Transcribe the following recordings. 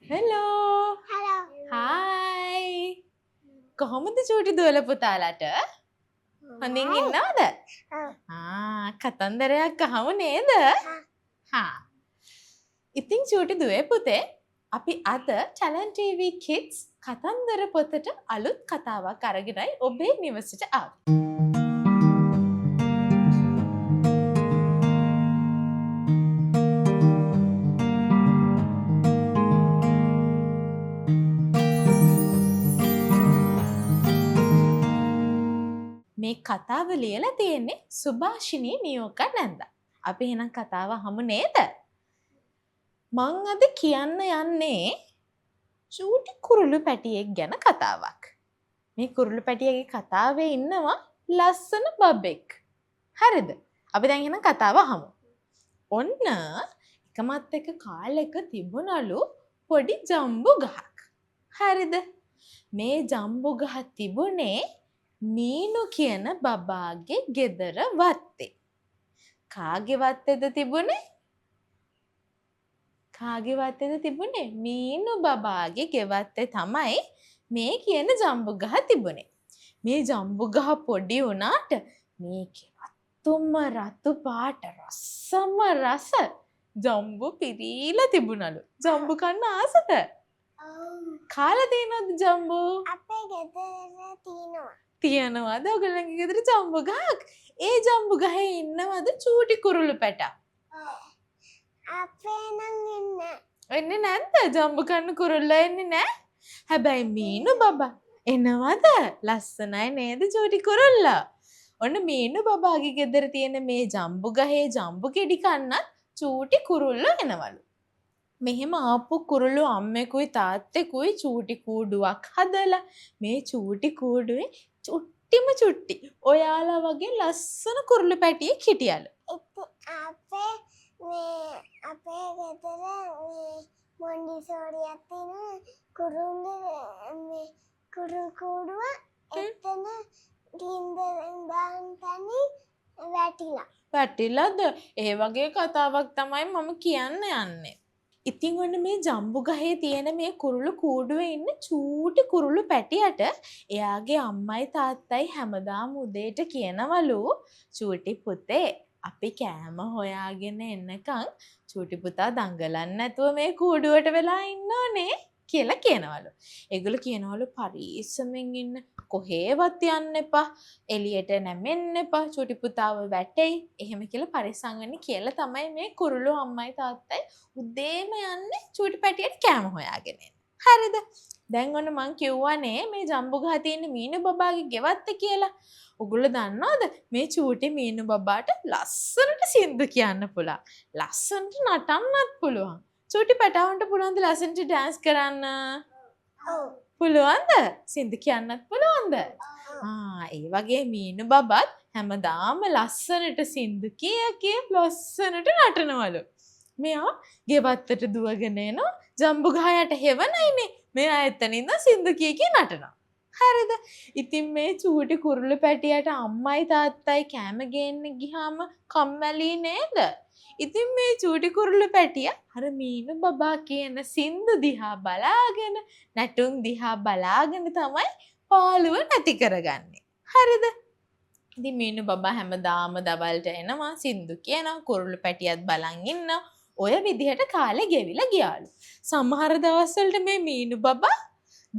Hello. Hello. Hi. කොහොමද චූටි දුවල පුතාලට? හොඳින් ඉන්නවද? ඔව්. ආ, කතන්දරයක් අහමු නේද? හා. ඉතින් චූටි දුවේ පුතේ, අපි අද Talent TV Kids කතන්දර පොතට අලුත් කතාවක් අරගෙනයි ඔබේ නිවසට ආවේ. මේ කතාව ලියලා තියෙන්නේ සුභාෂිනී නියෝකා නැන්දා. අපි එහෙනම් කතාව අහමු නේද? මං අද කියන්න යන්නේ චූටි කුරුළු පැටියෙක් ගැන කතාවක්. මේ කුරුළු පැටියගේ කතාවේ ඉන්නවා ලස්සන බබෙක්. හරිද? අපි දැන් එහෙනම් කතාව අහමු. ඔන්න එකමත් එක කාලෙක තිබුණලු පොඩි ජම්බු ගහක්. හරිද? මේ ජම්බු ගහ තිබුණේ මීනු කියන බබාගේ ගෙදර වත්තේ. කාගේ වත්තේද තිබුණේ? කාගේ වත්තේද තිබුණේ? මීනු බබාගේ ගෙවත්තේ තමයි මේ කියන ජම්බු ගහ තිබුණේ. මේ ජම්බු ගහ පොඩි වුණාට මේකේ රතුම රතු පාට රසම රස ජම්බු පිරීලා තිබුණලු. ජම්බු කන්න ආසද? ඔව්. කාලා තියෙනවද ජම්බු? අපේ ගෙදර තියෙනවා. තියෙනවද ඔයගොල්ලන්ගේ ගෙදර ජම්බු ගහක්? ඒ ජම්බු ගහේ ඉන්නවද චූටි කුරුළු පැටා? අපේ නම් ඉන්නේ. එන්නේ නැද්ද? ජම්බු කන්න කුරුල්ලා එන්නේ නෑ? හැබැයි මීනු බබා එනවද? ලස්සනයි නේද චූටි කුරුල්ලා? ඔන්න මීනු බබාගේ ගෙදර තියෙන මේ ජම්බු ගහේ ජම්බු ගෙඩි කන්නත් චූටි කුරුල්ලෝ එනවලු. මෙහෙම ආපු කුරුල්ලෝ අම්මෙකුයි තාත්තෙකුයි චූටි කූඩුවක් හදලා මේ චූටි කූඩුවේ චුට්ටිම චුට්ටි ඔයාලා වගේ ලස්සන කුරුළු පැටියෙක් හිටියලු. ඉතින් අපේ මේ අපේ ගෙදර මේ මොන්ඩිසෝරියක් තියෙනවා. කුරුල්ල මේ කුරුල් කූඩුව එතන ගින්දර දාන තැනින් වැටිලා. වැටිලාද? ඒ වගේ කතාවක් තමයි මම කියන්න යන්නේ. ඉතින් ඔන්න මේ ජම්බු ගහේ තියෙන මේ කුරුළු කූඩුවේ ඉන්න චූටි කුරුළු පැටියට එයාගේ අම්මයි තාත්තයි හැමදාම උදේට කියනවලු, චූටි පුතේ අපි කෑම හොයාගෙන එන්නකන් චූටි පුතා දඟලන්නේ නැතුව මේ කූඩුවට වෙලා ඉන්න ඕනේ කියලා කියනවලු. ඒගොල්ලෝ කියනවලු පරිස්සමෙන් ඉන්න, කොහේවත් යන්න එපා, එළියට නැමෙන්න එපා, චූටි පුතාව වැටෙයි එහෙම කියලා පරිස්සම් වෙන්න කියලා තමයි මේ කුරුළු අම්මයි තාත්තයි උදේම යන්නේ චූටි පැටියට කෑම හොයාගෙන එන්න. හරිද? දැන් ඔන්න මං කිව්වනේ මේ ජම්බු ගහ තියෙන මීනු බබාගේ ගෙවත්ත කියලා. ඔගොල්ලෝ දන්නවද මේ චූටි මීනු බබාට ලස්සනට සින්දු කියන්න පුළුවන්. ලස්සනට නටන්නත් පුළුවන්. චූටි පැටවුන්ට පුළුවන්ද ලස්සනට ඩාන්ස් කරන්න? ඔව්. පුළුවන්ද? සින්දු කියන්නත් පුළුවන්ද? ආ, ඒ වගේ මීනු බබත් හැමදාම ලස්සනට සින්දු කිය කිය ලස්සනට නටනවලු. මෙයා ගෙවත්තට දුවගෙන එනවා, ජම්බු ගහ යට හෙවණයිනේ. මෙයා එතන ඉඳන් සින්දු කිය කිය නටනවා. හරිද? ඉතින් මේ චූටි කුරුළු පැටියට අම්මයි තාත්තයි කෑම ගේන්න ගියාම කම්මැලි නේද? ඉතින් මේ චූටි කුරුළු පැටියා අර මීනු බබා කියන සින්දු දිහා බලාගෙන නැටුම් දිහා බලාගෙන තමයි පාළුව නැති කරගන්නේ. හරිද? ඉතින් මීනු බබා හැමදාම දවල්ට එනවා, සින්දු කියනවා, කුරුළු පැටියත් බලන් ඉන්නවා. ඔය විදිහට කාලේ ගෙවිලා ගියාලු. සමහර දවස්වලට මේ මීනු බබා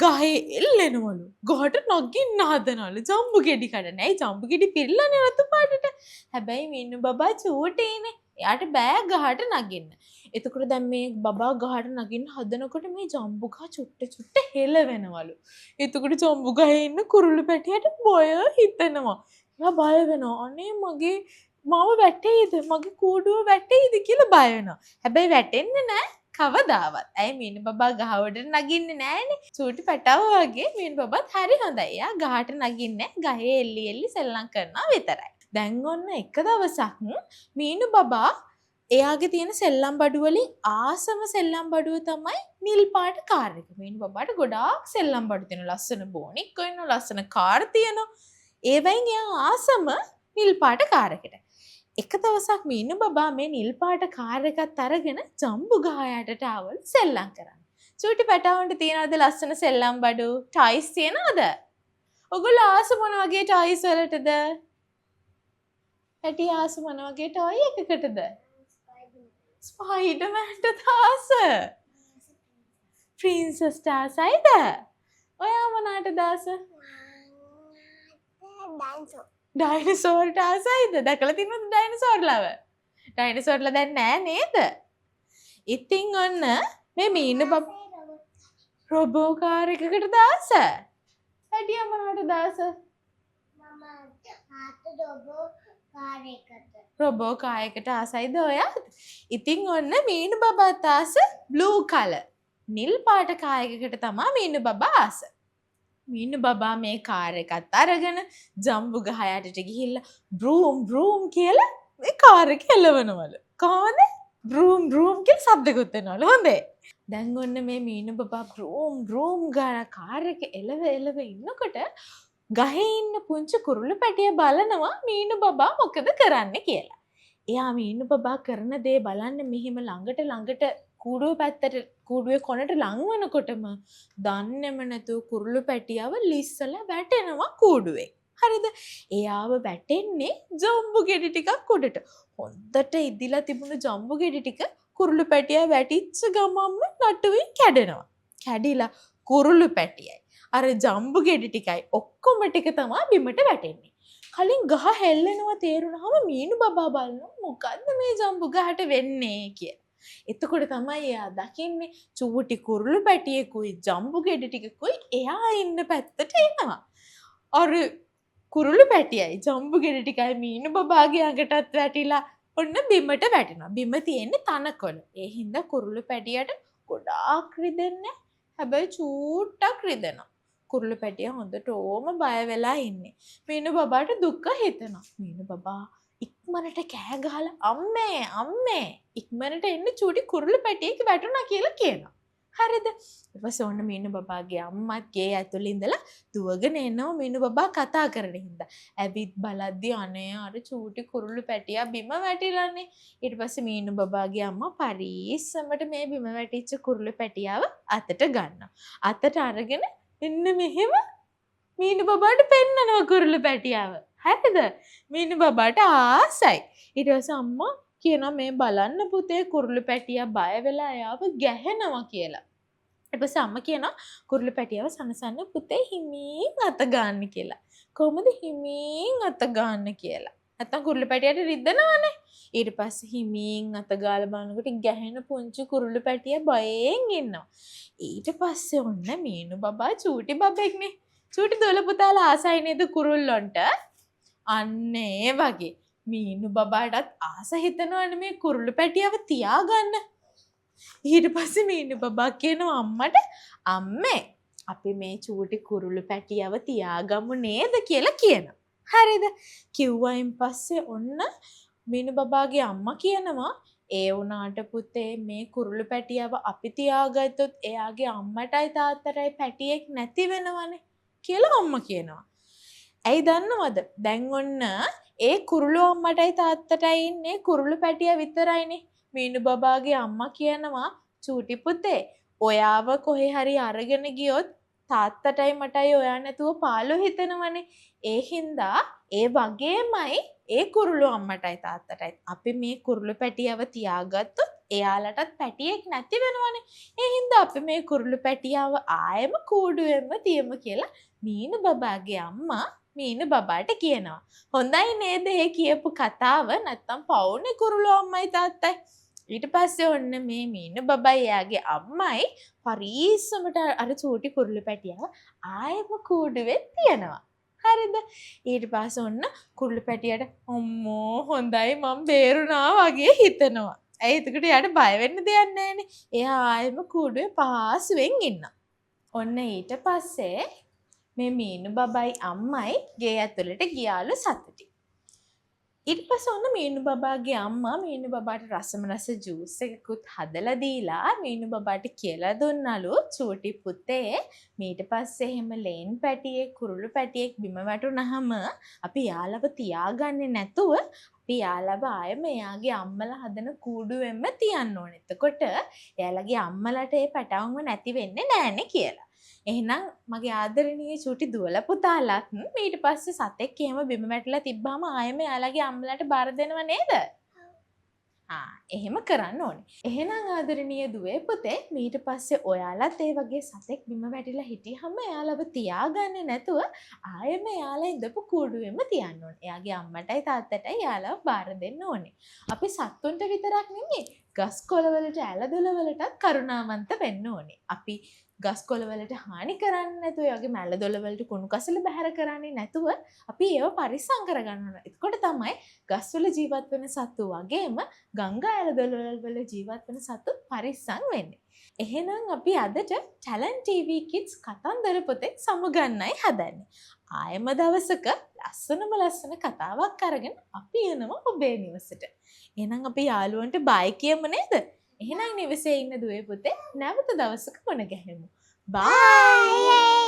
ගහේ එල්ලෙනවලු. ගහට නගින්න හදනවලු. ජම්බු ගෙඩි කඩන. ඇයි ජම්බු ගෙඩි පිරලානේ රතු පාටට. හැබැයි මීනු බබා චූටිනේ. එයාට බෑ ගහට නගින්න. එතකොට දැන් මේ බබා ගහට නගින්න හදනකොට මේ ජම්බු ගහ චුට්ට චුට්ට හෙලවෙනවලු. එතකොට ජම්බු ගහේ ඉන්න කුරුළු පැටියට බය හිතෙනවා. එයා බය වෙනවා. අනේ මගේ මාව වැටෙයිද? මගේ කූඩුව වැටෙයිද කියලා බය වෙනවා. හැබැයි වැටෙන්නේ නෑ කවදාවත්. ඇයි මීනු බබා ගහ උඩට නගින්නේ නෑනේ. චූටි පැටව වගේ මීනු බබත් හරි හොඳයි. එයා ගහට නගින්නේ නෑ. ගහේ එල්ලි එල්ලි සෙල්ලම් කරනවා විතරයි. දැන් ඔන්න එක දවසක් මීනු බබා එයාගේ තියෙන සෙල්ලම් බඩු වලින් ආසම සෙල්ලම් බඩුව තමයි නිල් පාට කාර් එක. මීනු බබාට ගොඩාක් සෙල්ලම් බඩු තියෙනවා. ලස්සන බෝනික් වෙනවා, ලස්සන කාර් තියෙනවා. ඒවයින් එයා ආසම නිල් පාට කාර් එකට. එක දවසක් මීනු බබා මේ නිල් පාට කාර් එකත් අරගෙන ජම්බු ගහ යටට ආවලු සෙල්ලම් කරන්න. චූටි පැටවුන්ට තියනවද ලස්සන සෙල්ලම් බඩු? ටොයිස් තියනවද? ඔගොල්ලෝ ආස මොන වගේ ටොයිස් වලටද? පැටි ආස මොන වගේ ටොයි එකකටද? ස්පයිඩර්මෑන්ට ආස? ප්‍රින්සස්ට ආසයිද? ඔයා මොනාටද ආස? ඩයිනසෝර්. ඩයිනසෝර්ට ආසයිද? දැකලා තියෙනවද ඩයිනසෝර්ලව? ඩයිනසෝර්ලා දැන් නෑ නේද? ඉතින් ඔන්න මේ මීනු බබ රොබෝ කාර් එකකටද ආස? පැටියා මොනවටද ආස? මම ආත රොබෝ කාර් එකට. රොබෝ කාර් එකට ආසයිද ඔයා? ඉතින් ඔන්න මීනු බබාත් ආස බ්ලූ කලර්. නිල් පාට කාර් එකකට තමා මීනු බබා ආස. මීනු බබා මේ කාර් එකත් අරගෙන ජම්බු ගහ යටට ගිහිල්ලා බ්‍රූම් බ්‍රූම් කියලා මේ කාර් එක එලවනවලු. කොහොමද? බ්‍රූම් බ්‍රූම් කියලා සද්දකුත් එනවලු. හොඳේ. දැන් ඔන්න මේ මීනු බබා බ්‍රූම් බ්‍රූම් ගාලා කාර් එක එලව එලව ඉන්නකොට ගහේ ඉන්න පුංචි කුරුළු පැටිය බලනවා මීනු බබා මොකද කරන්න කියලා. එයා මීනු බබා කරන දේ බලන්න මෙහෙම ළඟට ළඟට කූඩුව පැත්තට කූඩුවේ කොනට ලං වෙනකොටම දන්නේම නැතුව කුරුළු පැටියව ලිස්සලා වැටෙනවා කූඩුවේ. හරිද? එයාව වැටෙන්නේ ජම්බු ගෙඩි ටිකක් උඩට. හොඳට ඉදිලා තිබුණු ජම්බු ගෙඩි ටික කුරුළු පැටියා වැටිච්ච ගමන්ම නටුවෙන් කැඩෙනවා. කැඩිලා කුරුළු පැටියයි අර ජම්බු ගෙඩි ටිකයි ඔක්කොම ටික තමා බිමට වැටෙන්නේ. කලින් ගහ හෙල්ලෙනවා තේරුණාම මීනු බබා බලනවා මොකද්ද මේ ජම්බු ගහට වෙන්නේ කියලා. එතකොට තමයි එයා දකින්නේ චූටි කුරුළු පැටියෙකුයි ජම්බු ගෙඩි ටිකකුයි එයා ඉන්න පැත්තට එනවා. අර කුරුළු පැටියයි ජම්බු ගෙඩි ටිකයි මීනු බබාගේ ඇඟටත් වැටිලා ඔන්න බිමට වැටෙනවා. බිම තියෙන්නේ තනකොළ. ඒ හින්දා කුරුළු පැටියට ගොඩාක් රිදෙන්නේ, හැබැයි චූට්ටක් රිදෙනවා. කුරුළු පැටියා හොඳට ඕම බය වෙලා ඉන්නේ. මීනු බබාට දුක හිතෙනවා. මීනු බබා ඉක්මනට කෑ ගහලා අම්මේ අම්මේ ඉක්මනට එන්න චූටි කුරුළු පැටියෙක් වැටුණා කියලා කියනවා. හරිද? ඊට පස්සේ ඔන්න මීනු බබාගේ අම්මත් ගේ ඇතුළේ ඉඳලා දුවගෙන එනවා මීනු බබා කතා කරන හින්දා. ඇවිත් බලද්දි අනේ අර චූටි කුරුළු පැටියා බිම වැටිලානේ. ඊට පස්සේ මීනු බබාගේ අම්මා පරිස්සමට මේ බිම වැටිච්ච කුරුළු පැටියාව අතට ගන්නවා. අතට අරගෙන එන්න මෙහෙම මීනු බබාට පෙන්නනවා කුරුළු පැටියාව. හරිද? මීනු බබාට ආසයි. ඊට පස්සේ අම්මා කියනවා මේ බලන්න පුතේ කුරුළු පැටියා බය වෙලා එයාව ගැහෙනවා කියලා. ඊට පස්සේ අම්මා කියනවා කුරුළු පැටියාව සනසන්න පුතේ හිමින් අත ගන්න කියලා. කොහොමද හිමින් අත ගන්න කියලා. නැත්තම් කුරුළු පැටියාට රිදෙනවනේ. ඊට පස්සේ හිමින් අත ගාලා බලනකොට ගැහෙන පුංචි කුරුළු පැටියා බයෙන් ඉන්නවා. ඊට පස්සේ ඔන්න මීනු බබා චූටි බබෙක්නේ. චූටි දොළ පුතාලා ආසයි නේද කුරුල්ලොන්ට? අන්න ඒ වගේ මීනු බබාටත් ආස හිතනවනේ මේ කුරුළු පැටියව තියාගන්න. ඊට පස්සේ මීනු බබා කියනවා අම්මට, අම්මේ අපි මේ චූටි කුරුළු පැටියව තියාගමු නේද කියලා කියනවා. හරිද? කිව්වයින් පස්සේ ඔන්න මීනු බබාගේ අම්මා කියනවා ඒ වුණාට පුතේ මේ කුරුළු පැටියව අපි තියාගත්තොත් එයාගේ අම්මටයි තාත්තටයි පැටියෙක් නැති වෙනවනේ කියලා අම්මා කියනවා. ඇයි දන්නවද? දැන් ඔන්න ඒ කුරුළු අම්මටයි තාත්තටයි ඉන්නේ කුරුළු පැටියා විතරයිනේ. මීනු බබාගේ අම්මා කියනවා චූටි පුතේ ඔයාව කොහේ හරි අරගෙන ගියොත් තාත්තටයි මටයි ඔයා නැතුව පාළු හිතෙනවනේ. ඒ හින්දා ඒ වගේමයි ඒ කුරුළු අම්මටයි තාත්තටයි අපි මේ කුරුළු පැටියව තියාගත්තොත් එයාලටත් පැටියෙක් නැති වෙනවනේ. ඒ හින්දා අපි මේ කුරුළු පැටියව ආයෙම කූඩුවෙන්ම තියමු කියලා මීනු බබාගේ අම්මා මීනු බබාට කියනවා. හොඳයි නේද ඒ කියපු කතාව? නැත්තම් පවුනේ කුරුළු අම්මයි තාත්තයි. ඊට පස්සේ ඔන්න මේ මීනු බබයි එයාගේ අම්මයි පරිස්සමට අර චූටි කුරුළු පැටියව ආයෙම කූඩුවෙන් තියනවා. හරිද? ඊට පස්සේ ඔන්න කුරුළු පැටියට අම්මෝ හොඳයි මං බේරුණා වගේ හිතෙනවා. ඇයි එතකොට එයාට බය වෙන්න දෙයක් නෑනේ. එයා ආයෙම කූඩුවේ පහසුවෙන් ඉන්නවා. ඔන්න ඊට පස්සේ මේ මීනු බබයි අම්මයි ගේ ඇතුළට ගියාලු සතුටින්. ඊට පස්සේ ඔන්න මීනු බබාගේ අම්මා මීනු බබාට රසම රස ජූස් එකකුත් හදලා දීලා මීනු බබාට කියලා දුන්නලු, චූටි පුතේ, මීට පස්සේ එහෙම ලේන් පැටියෙක් කුරුළු පැටියෙක් බිම වැටුනහම අපි යාලව තියාගන්නේ නැතුව අපි යාලව ආයෙම එයාගේ අම්මලා හදන කූඩුවෙන්ම තියන්න ඕනේ. එතකොට එයාලගේ අම්මලාට ඒ පැටවුන්ව නැති වෙන්නේ නෑනේ කියලා. එහෙනම් මගේ ආදරණීය චූටි දුවල පුතාලත් ඊට පස්සේ සතෙක් එහෙම බිම වැටිලා තිබ්බාම ආයෙම එයාලගේ අම්මලාට බාර දෙනව නේද? ආ, එහෙම කරන්න ඕනේ. එහෙනම් ආදරණීය දුවේ පුතේ, ඊට පස්සේ ඔයාලත් ඒ වගේ සතෙක් බිම වැටිලා හිටියහම එයාලව තියාගන්නේ නැතුව ආයෙම එයාලා ඉඳපු කූඩුවෙම තියන්න ඕනේ. එයාගේ අම්මටයි තාත්තටයි එයාලව බාර දෙන්න ඕනේ. අපි සත්තුන්ට විතරක් නෙමෙයි, ගස් කොළවලට ඇල දොළවලටත් කරුණාවන්ත වෙන්න ඕනේ. අපි ගස් කොළවලට හානි කරන්නේ නැතුව, ඒ වගේම ඇල දොළවලට කුණු කසල බැහැර කරන්නේ නැතුව අපි ඒව පරිස්සම් කරගන්න ඕනේ. එතකොට තමයි ගස්වල ජීවත් වෙන සත්තු වගේම ගංගා ඇල දොළවල් වල ජීවත් වෙන සත්තු පරිස්සම් වෙන්නේ. එහෙනම් අපි අදට Talent TV Kids කතන්දර පොතෙන් සමුගන්නයි හදන්නේ. ආයෙම දවසක ලස්සනම ලස්සන කතාවක් අරගෙන අපි එනවා ඔබේ නිවසට. එහෙනම් අපි යාළුවන්ට බායි කියමු නේද? එහෙනම් නිවසේ ඉන්න දුවේ පුතේ, නැවත දවසක මුණ ගැහෙමු. බායි.